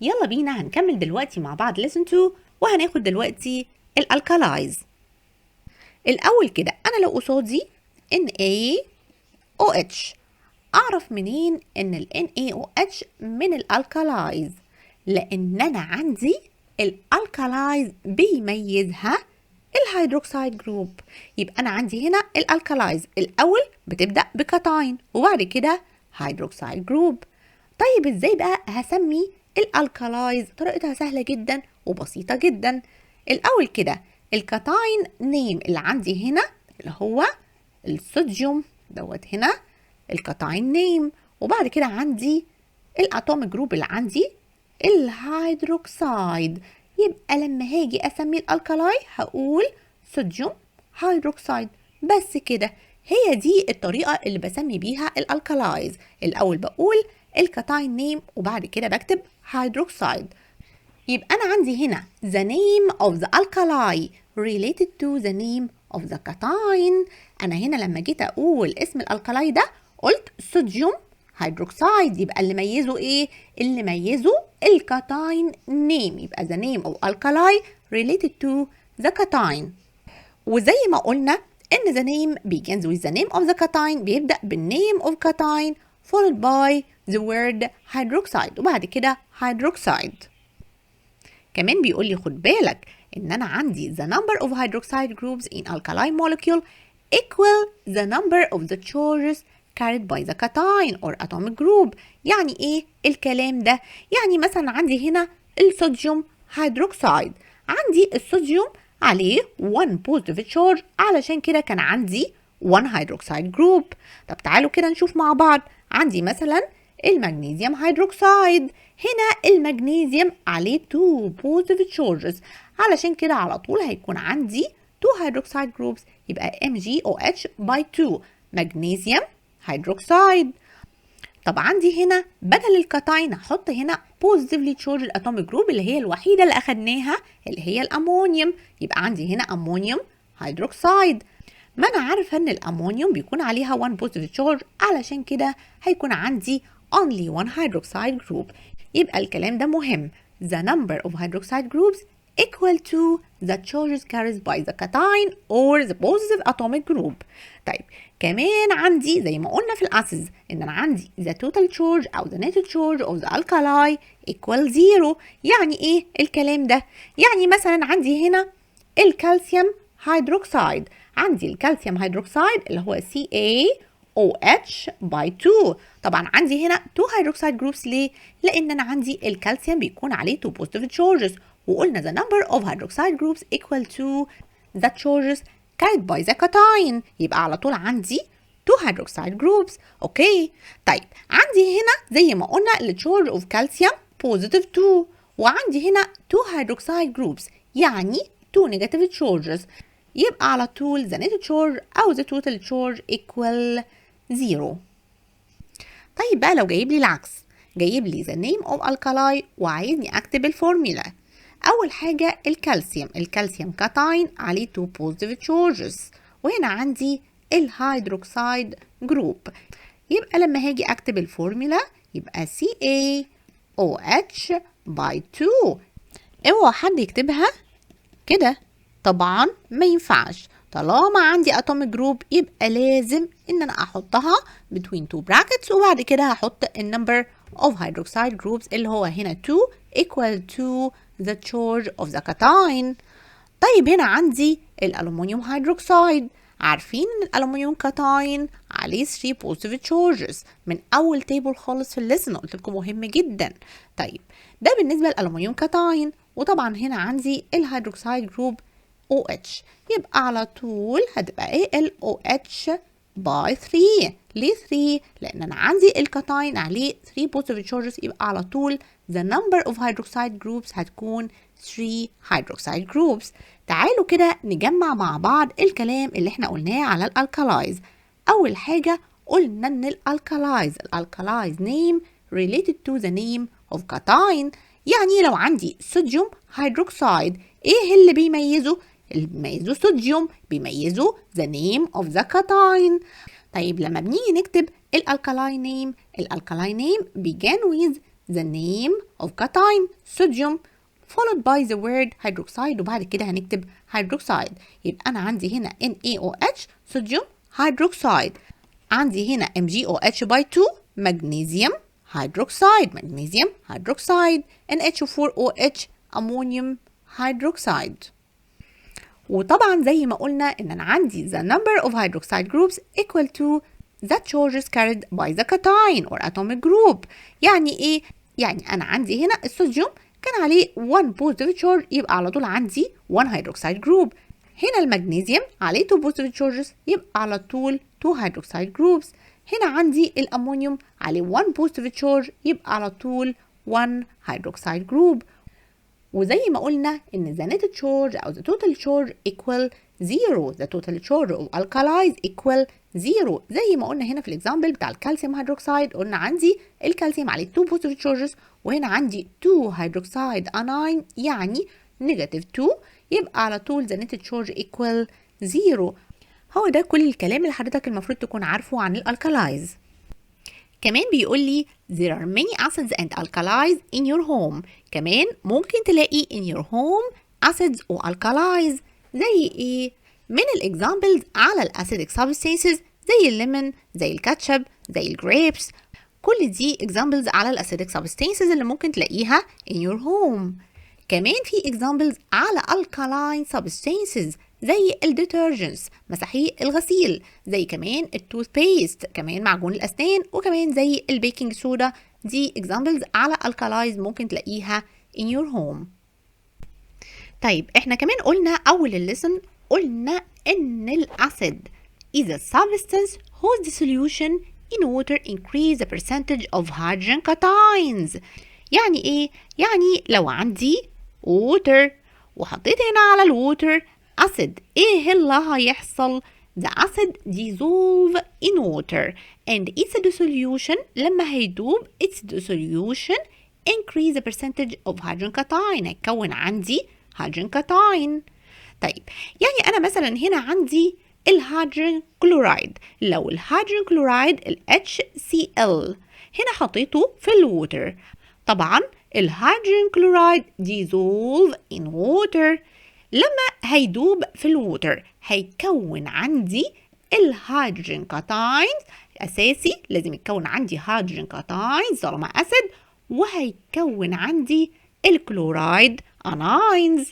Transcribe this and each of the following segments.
يلا بينا هنكمل دلوقتي مع بعض lesson 2، وهناخد دلوقتي ال alkalis. الأول كده، أنا لو قصادي NaOH، أعرف منين إن ال NaOH من ال alkalis؟ لأن أنا عندي ال alkalis بيميزها ال hydroxide group. يبقى أنا عندي هنا ال alkalis الأول بتبدأ بكاتاين وبعد كده hydroxide group. طيب، ازاي بقى هسمي ال alkalis؟ طريقتها سهلة جدا وبسيطة جدا. الأول كده ال cation name اللي عندي هنا اللي هو الصوديوم دوت هنا ال cation name، وبعد كده عندي ال atomic group اللي عندي الهيدروكسيد. يبقى لما هاجي اسمي ال alkali هقول sodium hydroxide، بس كده. هي دي الطريقة اللي بسمي بيها ال alkalis. الأول بقول ال cation name وبعد كده بكتب هيدروكسيد. يبقى أنا عندي هنا the name of the alkali related to the name of the cation. أنا هنا لما جيت أقول اسم ال alkali ده قلت sodium hydroxide، يبقى اللي ميزه إيه؟ اللي ميزه ال cation name. يبقى the name of alkali related to the cation. وزي ما قلنا ان the name begins with the name of the cation، بيبدأ بال name of cation followed by the word hydroxide وبعد كده hydroxide. كمان بيقول لي خد بالك ان انا عندي the number of hydroxide groups in alkali molecule equal the number of the charges carried by the cation or atomic group. يعني ايه الكلام ده؟ يعني مثلا عندي هنا ال sodium hydroxide، عندي الصوديوم عليه 1 positive charge، علشان كده كان عندي 1 hydroxide group. طب تعالوا كده نشوف مع بعض، عندي مثلا ال magnesium hydroxide، هنا المغنيسيوم عليه 2 positive charges، علشان كده على طول هيكون عندي 2 hydroxide groups، يبقى MgOH by 2، magnesium hydroxide. طب عندي هنا بدل الكاتاين هحط هنا positively charged atomic group اللي هي الوحيدة اللي أخدناها، اللي هي الأمونيوم، يبقى عندي هنا ammonium hydroxide. ما أنا عارفة إن الأمونيوم بيكون عليها 1 positive charge، علشان كده هيكون عندي only one hydroxide group. يبقى الكلام ده مهم: the number of hydroxide groups equal to the charges carried by the cation or the positive atomic group. طيب، كمان عندي زي ما قلنا في ال acids ان انا عندي the total charge او the net charge of the alkali equal zero. يعني ايه الكلام ده؟ يعني مثلا عندي هنا ال calcium hydroxide، عندي ال calcium hydroxide اللي هو CaOH by 2. طبعا عندي هنا 2 hydroxide groups، ليه؟ لان انا عندي الكالسيوم بيكون عليه 2 positive charges، وقلنا the number of hydroxide groups equal to the charges carried by the cation، يبقى على طول عندي 2 hydroxide groups، okay؟ طيب، عندي هنا زي ما قلنا ال charge of calcium positive 2، وعندي هنا 2 hydroxide groups، يعني 2 negative charges، يبقى على طول the net charge أو the total charge equal 0. طيب بقى لو جايب لي العكس، جايب لي the name of alkali وعايزني اكتب الفورميلا، اول حاجه الكالسيوم، ال calcium cation عليه 2 positive charges، وهنا عندي ال hydroxide group، يبقى لما هاجي اكتب الفورمولا يبقى CaOH by 2. اوعى حد يكتبها كده، طبعا ما ينفعش. طالما عندي atomic group يبقى لازم ان انا احطها between two brackets، وبعد كده هحط ال number of hydroxide groups اللي هو هنا 2 equal to the charge of the cation. طيب، هنا عندي ال aluminum hydroxide، عارفين ان ال aluminum cation عليه 3 positive charges من اول table خالص في ال lesson، قلت لكم مهم جدا. طيب، ده بالنسبه لل aluminum cation، وطبعا هنا عندي ال hydroxide group OH، يبقى على طول هتبقى AlOH by 3. ليه 3؟ لأن أنا عندي الكاتاين عليه 3 positive charges، يبقى على طول the number of hydroxide groups هتكون 3 hydroxide groups. تعالوا كده نجمع مع بعض الكلام اللي احنا قلناه على ال alkalis. أول حاجة قلنا إن ال alkalis، ال alkalis name related to the name of cation. يعني لو عندي sodium hydroxide، ايه اللي بيميزه؟ اللي بيميزه صوديوم، بيميزه the name of the cation. طيب، لما بنيجي نكتب ال alkali name، ال alkali name begin with the name of cation sodium followed by the word hydroxide، وبعد كده هنكتب hydroxide. يبقى أنا عندي هنا NaOH sodium hydroxide، عندي هنا MgOH by 2 magnesium hydroxide، magnesium hydroxide، NH4OH ammonium hydroxide. وطبعا زي ما قلنا ان انا عندي the number of hydroxide groups equal to the charges carried by the cation or atomic group. يعني ايه؟ يعني انا عندي هنا الصوديوم كان عليه 1 positive charge، يبقى على طول عندي 1 hydroxide group. هنا المغنيسيوم عليه 2 positive charges، يبقى على طول 2 hydroxide groups. هنا عندي الامونيوم عليه 1 positive charge، يبقى على طول 1 hydroxide group. وزي ما قلنا ان the net charge او the total charge equal 0، the total charge of alkalis equal 0. زي ما قلنا هنا في ال example بتاع ال calcium hydroxide، قلنا عندي الكالسيوم عليه 2 positive charges، وهنا عندي 2 hydroxide anion يعني negative 2، يبقى على طول the net charge equal 0. هو ده كل الكلام اللي حضرتك المفروض تكون عارفه عن ال alkalis. كمان بيقول لي there are many acids and alkalis in your home. كمان ممكن تلاقي in your home acids و alkalis. زي ايه؟ من ال examples على ال acidic substances زي الليمون، زي الكاتشب، زي ال grapes. كل دي examples على ال acidic substances اللي ممكن تلاقيها in your home. كمان في examples على alkaline substances زي ال detergents مساحيق الغسيل، زي كمان ال toothpaste كمان معجون الأسنان، وكمان زي ال baking soda. دي examples على alkalis ممكن تلاقيها in your home. طيب، احنا كمان قلنا أول ال lesson، قلنا إن ال acid is a substance whose dissolution in water increase the percentage of hydrogen cations. يعني ايه؟ يعني لو عندي water وحطيت هنا على ال water acid، ايه اللي هيحصل؟ The acid dissolve in water and its dissolution، لما هيدوب، its dissolution increase the percentage of hydrogen cation، هيكون عندي hydrogen cation. طيب، يعني انا مثلا هنا عندي ال hydrogen chloride، لو ال hydrogen chloride ال HCl هنا حطيته في ال water، طبعا ال hydrogen chloride dissolve in water، لما هيدوب في ال water هيكون عندي ال hydrogen cations. اساسي لازم يتكون عندي hydrogen cations طالما acid، وهيكون عندي ال chloride anions.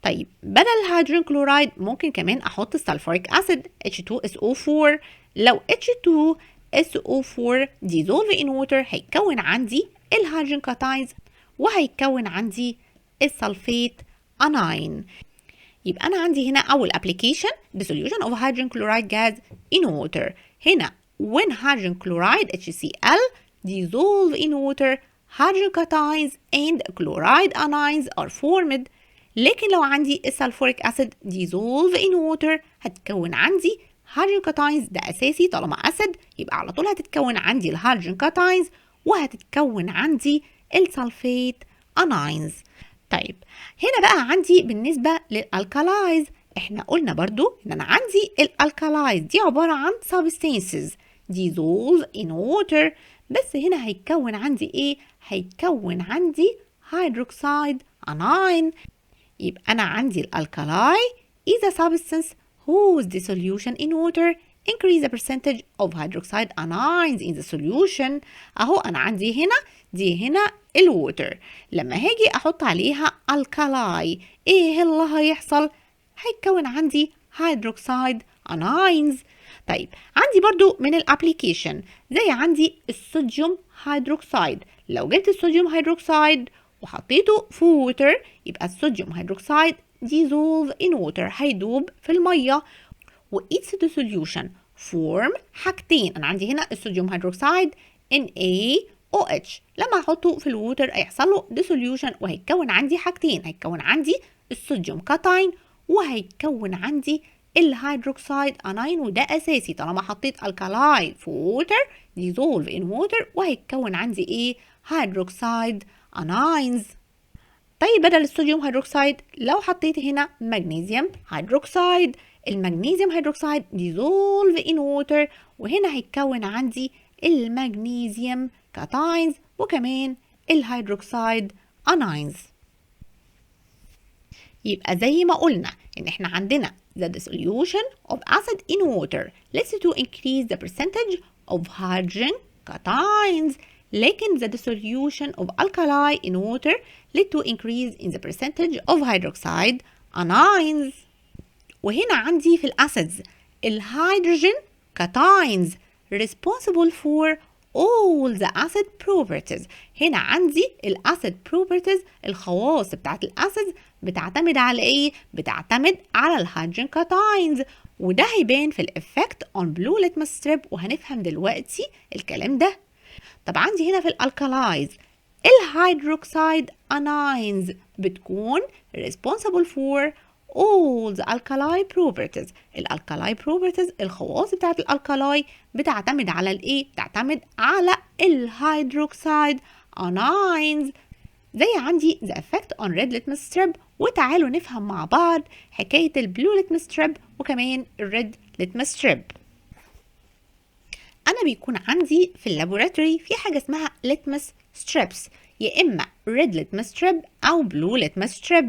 طيب، بدل ال hydrogen chloride ممكن كمان احط ال sulfuric acid H2SO4. لو H2SO4 dissolve in water هيكون عندي ال hydrogen cations وهيكون عندي ال sulfate anion. يبقى انا عندي هنا اول application dissolution of hydrogen chloride gas in water. هنا when hydrogen chloride HCl dissolve in water، hydrogen cations and chloride anions are formed. لكن لو عندي ال sulfuric acid dissolve in water هتكون عندي hydrogen cations، ده اساسي طالما acid يبقى على طول هتتكون عندي ال hydrogen cations وهتتكون عندي ال sulfate anions. طيب، هنا بقى عندي بالنسبة لل alkalis، احنا قلنا برضو ان انا عندي ال alkalis دي عبارة عن substances dissolve in water، بس هنا هيتكون عندي ايه؟ هيتكون عندي hydroxide anion. يبقى انا عندي ال alkali is a substance whose dissolution in water increase the percentage of hydroxide anions in the solution. اهو انا عندي هنا دي هنا ال water، لما هاجي احط عليها alkali ايه اللي هيحصل؟ هيتكون عندي hydroxide anions. طيب، عندي برضو من ال application زي عندي ال sodium hydroxide، لو جبت ال sodium hydroxide وحطيته في water يبقى ال sodium hydroxide dissolve in water، هيدوب في الميه، و its dissolution form حاجتين. انا عندي هنا ال sodium hydroxide NaOH، لما احطه في ال water هيحصل له dissolution وهيتكون عندي حاجتين، هيتكون عندي ال sodium cation وهيتكون عندي ال hydroxide anion. وده اساسي طالما حطيت alkali في water dissolve in water وهيتكون عندي ايه؟ hydroxide anions. طيب، بدل ال sodium hydroxide لو حطيت هنا magnesium hydroxide، ال magnesium hydroxide dissolve in water وهنا هيتكون عندي ال magnesium cations. وكمان ال hydroxide anions. يبقى زي ما قلنا ان احنا عندنا the dissolution of acid in water leads to increase the percentage of hydrogen cations، لكن the dissolution of alkali in water lead to increase in the percentage of hydroxide anions. وهنا عندي في ال acids ال hydrogen cations responsible for all the acid properties. هنا عندي ال acid properties، الخواص بتاعت ال acids، بتعتمد على ايه؟ بتعتمد على ال hydrogen cations، وده هيبان في ال effect on blue litmus strip، وهنفهم دلوقتي الكلام ده. طب عندي هنا في ال alkalis ال hydroxide anions بتكون responsible for all the alkali properties. ال alkali properties، الخواص بتاعت ال alkali، بتعتمد على الايه؟ بتعتمد على ال hydroxide anions، زي عندي the effect on red litmus strip. وتعالوا نفهم مع بعض حكاية ال blue litmus strip وكمان ال red litmus strip. انا بيكون عندي في ال laboratory في حاجة اسمها litmus strips، يا اما red litmus strip او blue litmus strip.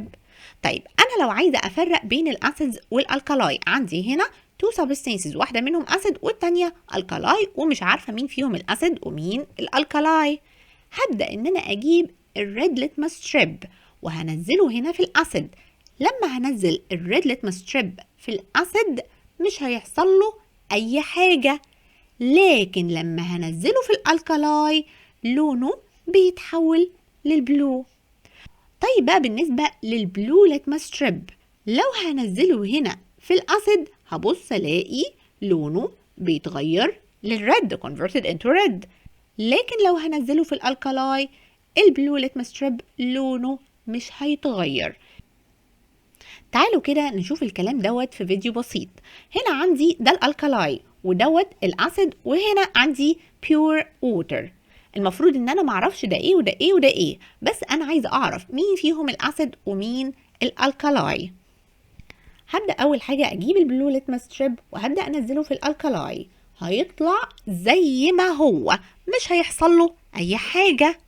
طيب، انا لو عايزه افرق بين ال acids وال alkali، عندي هنا two substances، واحده منهم acid والتانية alkali، ومش عارفه مين فيهم ال acid ومين ال alkali، هبدا ان انا اجيب ال red litmus strip وهنزله هنا في ال acid. لما هنزل ال red litmus strip في ال acid مش هيحصل له اي حاجه، لكن لما هنزله في ال alkali لونه بيتحول لل blue. طيب بقى بالنسبة لل blue litmus strip، لو هنزله هنا في ال acid هبص الاقي لونه بيتغير لل red، converted into red، لكن لو هنزله في ال alkali ال blue litmus strip لونه مش هيتغير. تعالوا كده نشوف الكلام دوت في فيديو بسيط. هنا عندي ده ال alkali ودوت ال acid، وهنا عندي pure water. المفروض ان انا معرفش ده ايه وده ايه وده ايه، بس انا عايزه اعرف مين فيهم ال acid ومين ال alkali. هبدا اول حاجه اجيب ال blue litmus strip وهبدا انزله في ال alkali، هيطلع زي ما هو، مش هيحصل له اي حاجه.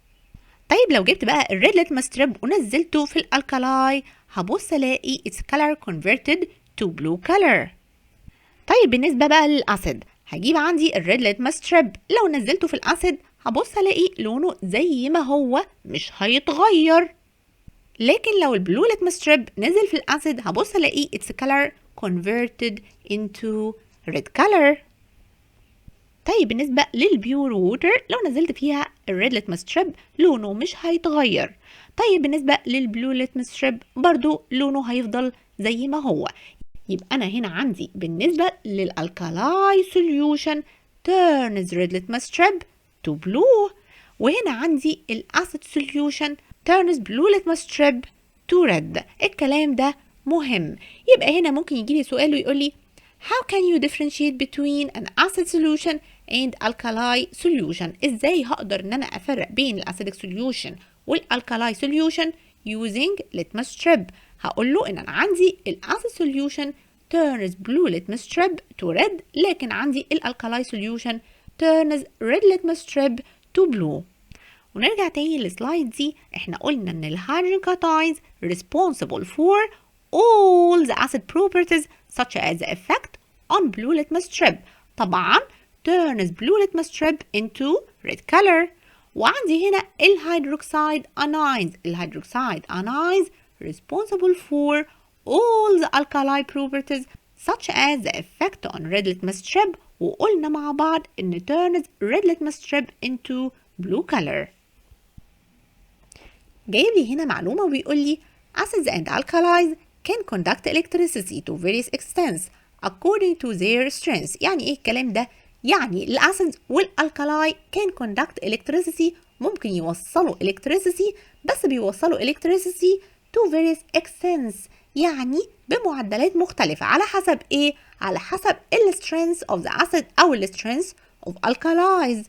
طيب، لو جبت بقى ال red litmus strip ونزلته في ال alkali هبص الاقي its color converted to blue color. طيب، بالنسبة بقى لل acid، هجيب عندي ال red litmus strip، لو نزلته في ال acid هبص الاقي لونه زي ما هو، مش هيتغير، لكن لو ال blue litmus strip نزل في ال acid هبص الاقي its color converted into red color. طيب، بالنسبة لل pure water، لو نزلت فيها ال red litmus strip لونه مش هيتغير. طيب، بالنسبة لل blue litmus strip برضو لونه هيفضل زي ما هو. يبقى أنا هنا عندي بالنسبة لل alkali solution turns red litmus strip to blue، وهنا عندي ال acid solution turns blue litmus strip to red. الكلام ده مهم. يبقى هنا ممكن يجي لي سؤال ويقول لي: How can you differentiate between an acid solution and alkali solution؟ ازاي هقدر ان انا افرق بين ال acidic solution وال alkali solution using litmus strip؟ هقول له ان انا عندي ال acid solution turns blue litmus strip to red، لكن عندي ال alkali solution turns red litmus strip to blue. ونرجع تاني لل slide دي، احنا قلنا ان ال hydrogen cations responsible for all the acid properties such as the effect on blue litmus strip، طبعا turns blue litmus strip into red color. وعندي هنا ال hydroxide anions، ال hydroxide anions responsible for all the alkali properties such as the effect on red litmus strip، وقلنا مع بعض ان turns red litmus strip into blue color. جايب لي هنا معلومة وبيقول لي: acids and alkalis can conduct electricity to various extents according to their strengths. يعني ايه الكلام ده؟ يعني ال acids وال alkali can conduct electricity، ممكن يوصلوا electricity، بس بيوصلوا electricity to various extents، يعني بمعدلات مختلفة. على حسب ايه؟ على حسب ال strength of the acid أو ال strength of alkalis.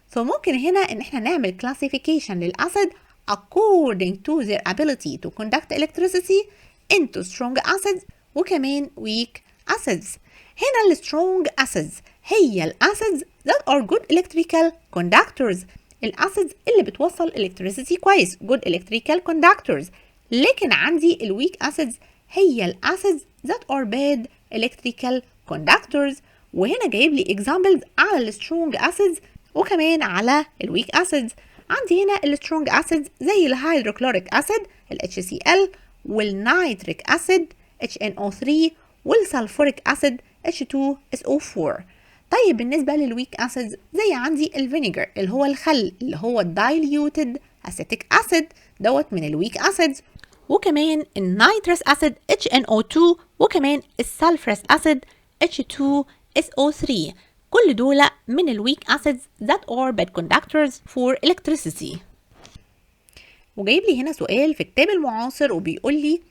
فممكن هنا ان احنا نعمل classification لل acid according to their ability to conduct electricity into strong acids وكمان weak acids. هنا ال strong acids هي ال acids that are good electrical conductors. ال acids اللي بتوصل electricity كويس، good electrical conductors. لكن عندي ال weak acids هي ال acids that are bad electrical conductors. وهنا جايب لي examples على ال strong acids وكمان على ال weak acids. عندي هنا ال strong acids زي ال hydrochloric acid ال HCl، وال nitric acid HNO3، وال sulfuric acid H2SO4. طيب، بالنسبة لل weak acids زي عندي ال vinegar اللي هو الخل، اللي هو diluted acetic acid، دوت من ال weak acids، وكمان ال nitrous acid HNO2، وكمان ال sulfurous acid H2SO3. كل دول من ال weak acids that are bad conductors for electricity. وجايب لي هنا سؤال في كتاب المعاصر وبيقول لي: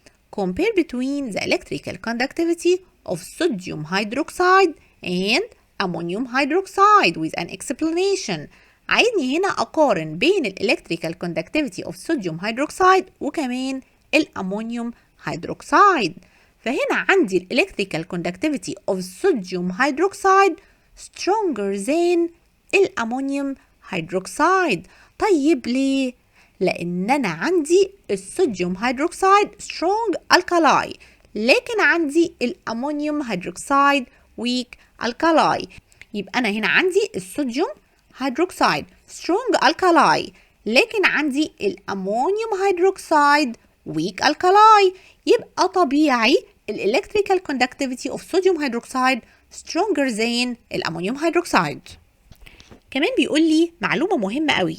compare between the electrical conductivity of sodium hydroxide and ammonium hydroxide with an explanation. عايزني هنا أقارن بين ال electrical conductivity of sodium hydroxide وكمان ال ammonium hydroxide. فهنا عندي ال electrical conductivity of sodium hydroxide stronger than ال ammonium hydroxide. طيب ليه؟ لأن أنا عندي ال sodium hydroxide strong alkali، لكن عندي ال ammonium hydroxide weak alkali. يبقى أنا هنا عندي ال sodium hydroxide strong alkali، لكن عندي ال ammonium hydroxide weak alkali. يبقى طبيعي ال electrical conductivity of sodium hydroxide stronger than ال ammonium hydroxide. كمان بيقول لي معلومة مهمة قوي: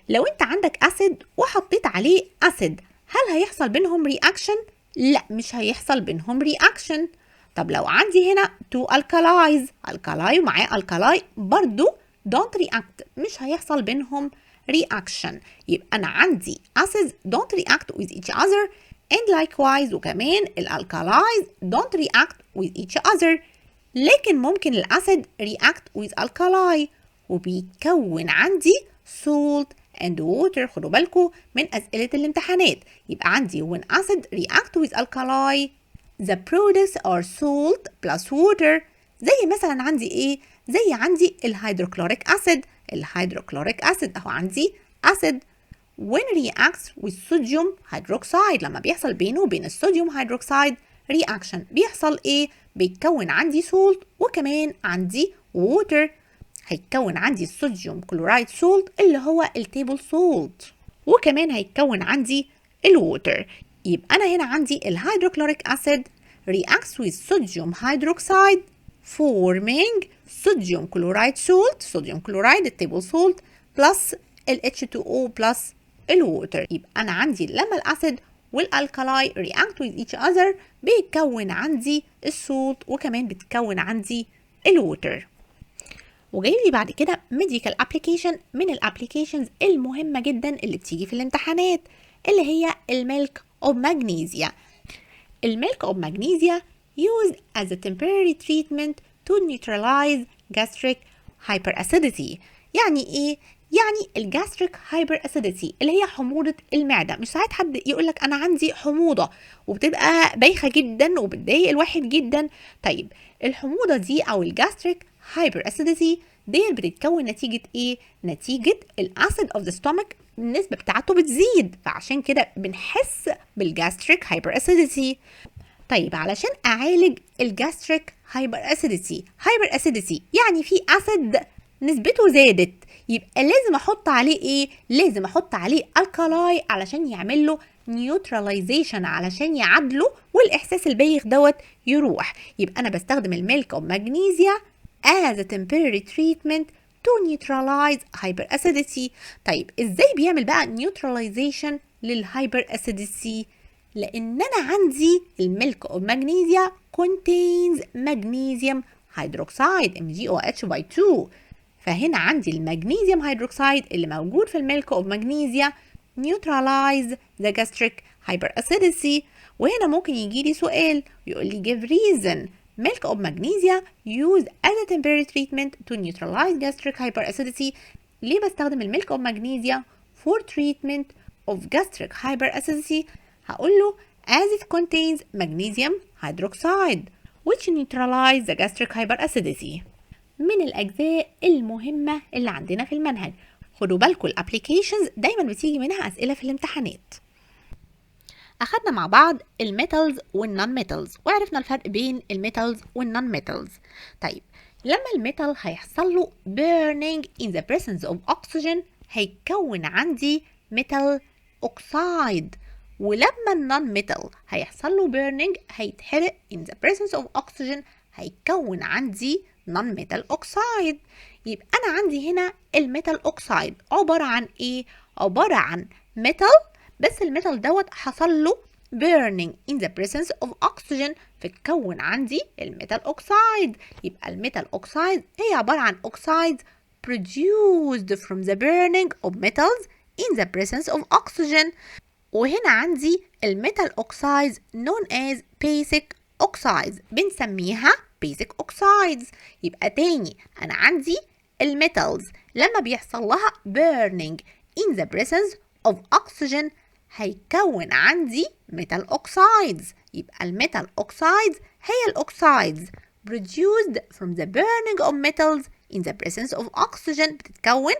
لو انت عندك acid وحطيت عليه acid، هل هيحصل بينهم reaction؟ لا، مش هيحصل بينهم reaction. طب لو عندي هنا two alkalis، alkali ومعاه alkali، برضو don't react، مش هيحصل بينهم reaction. يبقى انا عندي acids don't react with each other and likewise، وكمان ال alkalis don't react with each other. لكن ممكن ال acid react with alkali وبيكون عندي salt and water. خدوا بالكم من أسئلة الامتحانات. يبقى عندي when acid react with alkali، the products are salt plus water. زي مثلا عندي ايه؟ زي عندي ال hydrochloric acid. ال hydrochloric acid اهو عندي acid when reacts with sodium hydroxide، لما بيحصل بينه وبين ال sodium hydroxide reaction بيحصل ايه؟ بيتكون عندي salt وكمان عندي water. هيتكون عندي ال sodium chloride salt اللي هو ال table salt، وكمان هيتكون عندي ال water. يبقى انا هنا عندي ال hydrochloric acid reacts with sodium hydroxide forming sodium chloride salt، sodium chloride ال table salt، plus ال H2O plus ال water. يبقى انا عندي لما ال acid وال alkali react with each other بيتكون عندي ال salt وكمان بتكون عندي ال water. وجاي لي بعد كده medical application من ال applications المهمة جدا اللي بتيجي في الامتحانات، اللي هي ال milk of magnesia. ال milk of magnesia used as a temporary treatment to neutralize gastric hyperacidity. يعني ايه؟ يعني ال gastric hyperacidity اللي هي حموضة المعدة. مش ساعات حد يقول لك انا عندي حموضة وبتبقى بايخة جدا وبتضايق الواحد جدا؟ طيب، الحموضة دي او ال gastric hyperacidity دي بتتكون نتيجة ايه؟ نتيجة ال acid of the stomach النسبة بتاعته بتزيد، فعشان كده بنحس بال gastric hyperacidity. طيب، علشان اعالج ال gastric hyperacidity، hyperacidity يعني في acid نسبته زادت، يبقى لازم احط عليه ايه؟ لازم احط عليه alkali علشان يعمل له neutralization، علشان يعادله والاحساس البايخ دوت يروح. يبقى انا بستخدم ال milk of magnesia as a temporary treatment to neutralize hyperacidity. طيب، ازاي بيعمل بقى neutralization لل hyperacidity؟ لان انا عندي ال milk of magnesia contains magnesium hydroxide MgOH by 2. فهنا عندي ال magnesium hydroxide اللي موجود في ال milk of magnesia neutralize the gastric hyperacidity. وهنا ممكن يجي لي سؤال يقول لي: give reason milk of magnesia used as a temporary treatment to neutralize gastric hyperacidity. ليه بستخدم ال milk of magnesia for treatment of gastric hyperacidity؟ هقول له as it contains magnesium hydroxide which neutralize the gastric hyperacidity. من الأجزاء المهمة اللي عندنا في المنهج، خدوا بالكم من ال applications اللي عندنا في المنهج. خدوا بالكم، ال applications دايما بتيجي منها اسئلة في الامتحانات. اخدنا مع بعض ال metals وال non metals، وعرفنا الفرق بين ال metals وال non metals. طيب، لما ال metal هيحصل له burning in the presence of oxygen هيكون عندي metal oxide، ولما ال non metal هيحصل له burning، هيتحرق in the presence of oxygen، هيكون عندي non metal oxide. يبقى انا عندي هنا ال metal oxide عبارة عن ايه؟ عبارة عن metal، بس ال metal دوت حصل له burning in the presence of oxygen، فتكون عندي ال metal oxide. يبقى ال metal oxide هي عبارة عن oxides produced from the burning of metals in the presence of oxygen. وهنا عندي ال metal oxides known as basic oxides، بنسميها basic oxides. يبقى تاني، أنا عندي ال metals لما بيحصل لها burning in the presence of oxygen هيكون عندي metal oxides. يبقى ال metal oxides هي ال oxides produced from the burning of metals in the presence of oxygen، بتتكون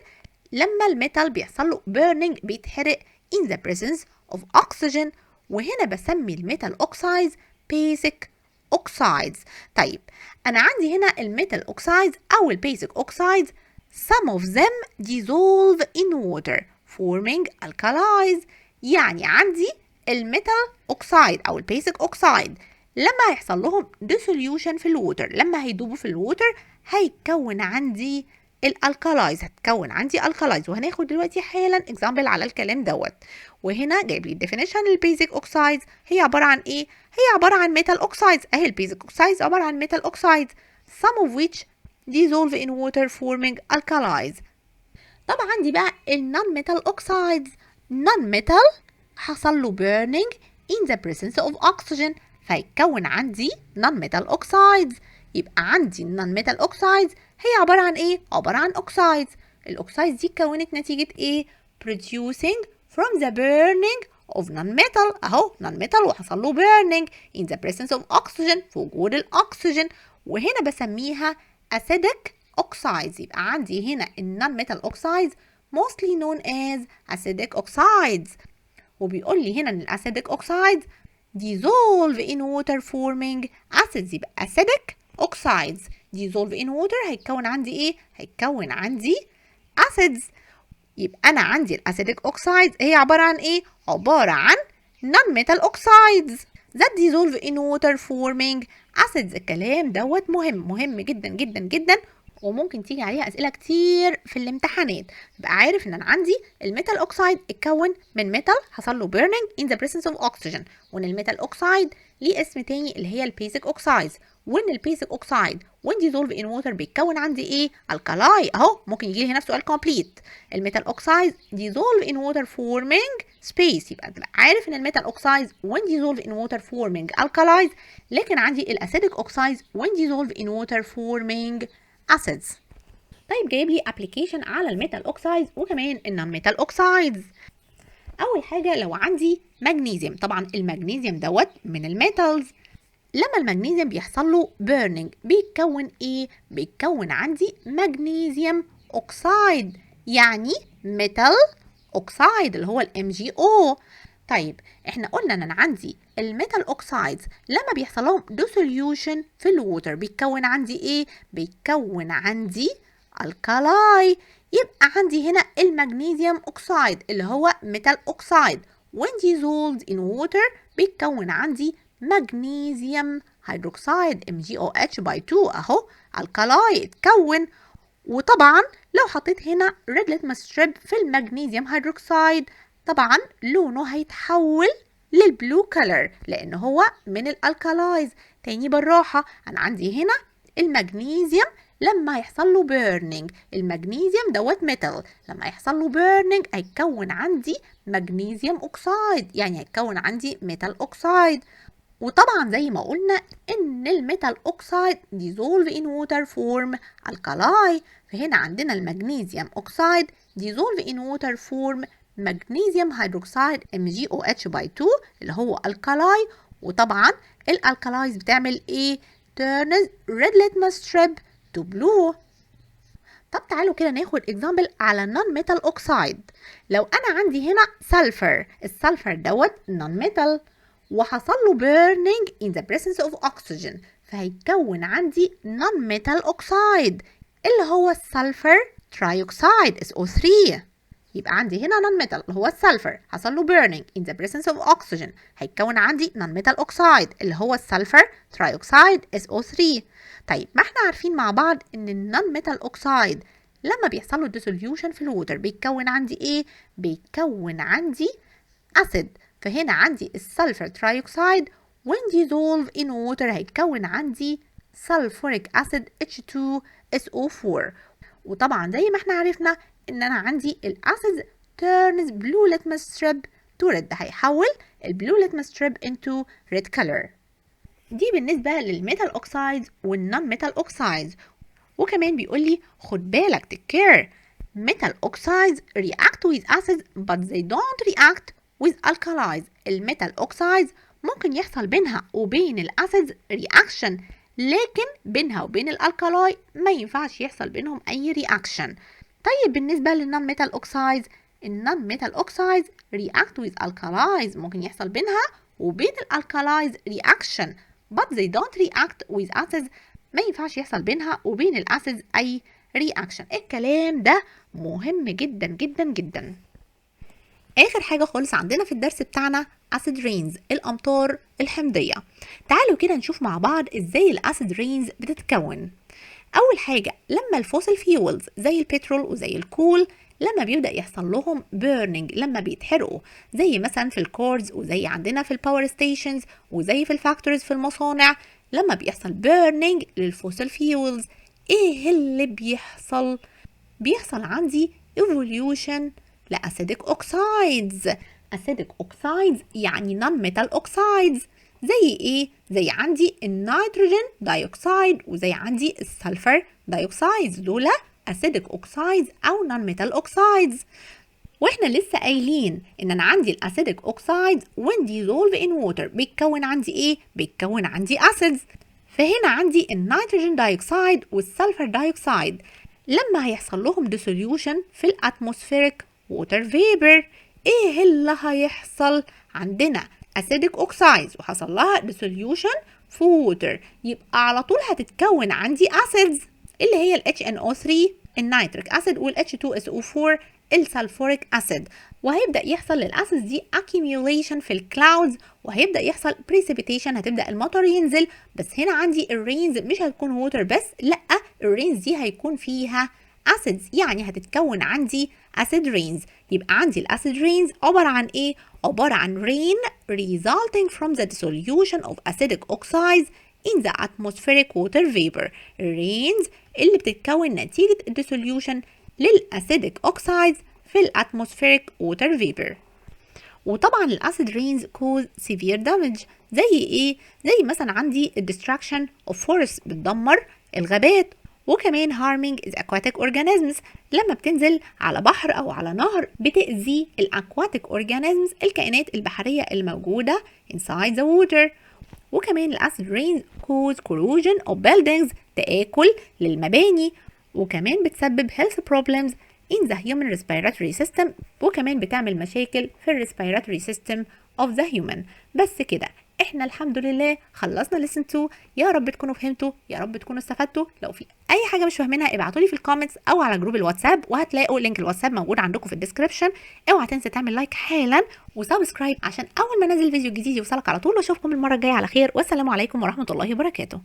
لما ال metal بيحصل له burning، بيتحرق in the presence of oxygen، وهنا بسمي ال metal oxides basic oxides. طيب، انا عندي هنا ال metal oxides او ال basic oxides، some of them dissolve in water forming alkalis. يعني عندي ال metal oxide او ال basic oxide لما هيحصل لهم dissolution في ال water، لما هيدوبوا في ال water، هيتكون عندي ال alkalis، هتكون عندي alkalis. وهناخد دلوقتي حالا example على الكلام دوت. وهنا جايب لي ال definition لل basic oxides، هي عبارة عن ايه؟ هي عبارة عن metal oxides. اهي ال basic oxides عبارة عن metal oxides some of which dissolve in water forming alkalis. طبعا عندي بقى ال non metal oxides، non metal حصل له burning in the presence of oxygen فيتكون عندي non metal oxides. يبقى عندي non metal oxides هي عبارة عن ايه؟ عبارة عن oxides. ال oxides دي اتكونت نتيجة ايه؟ producing from the burning of non-metal. اهو non-metal وحصل له burning in the presence of oxygen، في وجود الاكسجين، وهنا بسميها acidic oxides. يبقى عندي هنا ال non-metal oxides mostly known as acidic oxides. وبيقول لي هنا ان ال acidic oxides dissolve in water forming acids. يبقى acidic oxides dissolve in water هيتكون عندي ايه؟ هيتكون عندي acids. يبقى انا عندي ال acidic oxides هي عبارة عن ايه؟ عبارة عن non metal oxides that dissolve in water forming acids. الكلام دوت مهم، مهم جدا جدا جدا، وممكن تيجي عليها اسئلة كتير في الامتحانات. تبقى عارف ان انا عندي ال metal oxide اتكون من metal حصل له burning in the presence of oxygen، وان ال metal oxide ليه اسم تاني اللي هي ال basic oxides، وان ال basic oxide when dissolve in water بيتكون عندي ايه؟ alkali. اهو ممكن يجي لي هنا في سؤال complete: ال metal oxide dissolve in water forming space. يبقى تبقى عارف ان ال metal oxides when dissolve in water forming alkalis، لكن عندي ال acidic oxides when dissolve in water forming acids. طيب، جايب لي application على ال metal oxides وكمان ال non metal oxides. اول حاجه، لو عندي مغنيسيوم، طبعا المغنيسيوم دوت من ال metals، لما المغنيسيوم بيحصل له burning بيتكون ايه؟ بيتكون عندي magnesium oxide، يعني metal oxide اللي هو ال MgO. طيب، احنا قلنا ان انا عندي ال metal oxides لما بيحصل لهم dissolution في ال water بيتكون عندي ايه؟ بيتكون عندي alkali. يبقى عندي هنا ال magnesium oxide اللي هو metal oxide when dissolved in water بيتكون عندي magnesium hydroxide MgOH by 2. اهو alkali اتكون. وطبعا لو حطيت هنا red litmus strip في ال magnesium hydroxide، طبعا لونه هيتحول لل blue color لان هو من ال alkalis. تاني بالراحه، انا عندي هنا المغنيسيوم لما يحصل له burning، المغنيسيوم دوت metal، لما يحصل له burning هيتكون عندي magnesium oxide، يعني هيتكون عندي metal oxide. وطبعا زي ما قلنا ان ال metal oxide dissolve in water form alkali، فهنا عندنا ال magnesium oxide dissolve in water form magnesium hydroxide MgOH by 2 اللي هو alkali. وطبعا ال alkalis بتعمل ايه؟ turns red litmus strip to blue. طب تعالوا كده ناخد example على non metal oxide. لو انا عندي هنا sulfur، ال sulfur دوت non metal، وحصل له burning in the presence of oxygen، فهيكون عندي non metal oxide اللي هو ال sulfur trioxide SO3. يبقى عندي هنا non metal اللي هو ال sulfur، حصل له burning in the presence of oxygen، هيتكون عندي non metal oxide اللي هو ال sulfur trioxide SO3. طيب، ما احنا عارفين مع بعض ان ال non metal oxide لما بيحصل له dissolution في ال water بيتكون عندي ايه؟ بيتكون عندي acid. فهنا عندي ال sulfur trioxide when dissolve in water هيتكون عندي sulfuric acid H2SO4. وطبعا زي ما احنا عرفنا ان انا عندي ال acid turns blue litmus strip to red، هيحول ال blue litmus strip into red color. دي بالنسبة لل metal oxides وال non metal oxides. وكمان بيقول لي خد بالك، take care، metal oxides react with acids but they don't react with alkalis. ال metal oxides ممكن يحصل بينها وبين ال acids reaction، لكن بينها وبين ال alkali ما ينفعش يحصل بينهم اي reaction. طيب، بالنسبة لل non metal oxides، ال non metal oxides react with alkalis، ممكن يحصل بينها وبين ال alkalis reaction but they don't react with acids، ما ينفعش يحصل بينها وبين ال acids اي reaction. الكلام ده مهم جدا جدا جدا. اخر حاجه خالص عندنا في الدرس بتاعنا acid rains، الامطار الحمضيه. تعالوا كده نشوف مع بعض ازاي ال acid rains بتتكون. اول حاجه، لما ال fossil fuels زي البترول وزي ال coal لما بيبدا يحصل لهم burning، لما بيتحرقوا، زي مثلا في ال cars وزي عندنا في ال power stations وزي في ال factories في المصانع، لما بيحصل burning لل fossil fuels ايه اللي بيحصل؟ بيحصل عندي evolution ل acidic oxides. acidic oxides يعني non metal oxides، زي ايه؟ زي عندي ال nitrogen dioxide وزي عندي ال sulfur dioxides، دول acidic oxides او non metal oxides. واحنا لسه قايلين ان انا عندي ال acidic oxides when dissolve in water بيتكون عندي ايه؟ بيتكون عندي acids. فهنا عندي ال nitrogen dioxide وال sulfur dioxide لما هيحصل لهم dissolution في ال atmospheric water vapor ايه اللي هيحصل؟ عندنا acidic oxides وحصل لها dissolution في water، يبقى على طول هتتكون عندي acids اللي هي ال HNO3 ال nitric acid وال H2SO4 ال sulfuric acid. وهيبدا يحصل لل acids دي accumulation في ال clouds، وهيبدا يحصل precipitation، هتبدا المطر ينزل. بس هنا عندي ال rains مش هتكون water بس، لا، ال rains دي هيكون فيها acids، يعني هتتكون عندي acid rains. يبقى عندي ال acid rains عبارة عن ايه؟ عبارة عن rain resulting from the dissolution of acidic oxides in the atmospheric water vapor، rains اللي بتتكون نتيجة dissolution لل acidic oxides في ال atmospheric water vapor. وطبعا ال acid rains cause severe damage، زي ايه؟ زي مثلا عندي destruction of forests، بتدمر الغابات، وكمان harming the aquatic organisms، لما بتنزل على بحر او على نهر بتأذي ال aquatic organisms، الكائنات البحرية الموجودة inside the water. وكمان ال acid rains cause corrosion of buildings، تآكل للمباني، وكمان بتسبب health problems in the human respiratory system، وكمان بتعمل مشاكل في ال respiratory system of the human. بس كده، احنا الحمد لله خلصنا lesson 2. يا رب تكونوا فهمتوا، يا رب تكونوا استفدتوا. لو في اي حاجه مش فاهمينها ابعتوا لي في ال comments او على group الواتساب، وهتلاقوا link الواتساب موجود عندكم في ال description. اوعى تنسى تعمل like حالا و subscribe عشان اول ما انزل فيديو جديد يوصلك على طول. واشوفكم المره الجايه على خير، والسلام عليكم ورحمه الله وبركاته.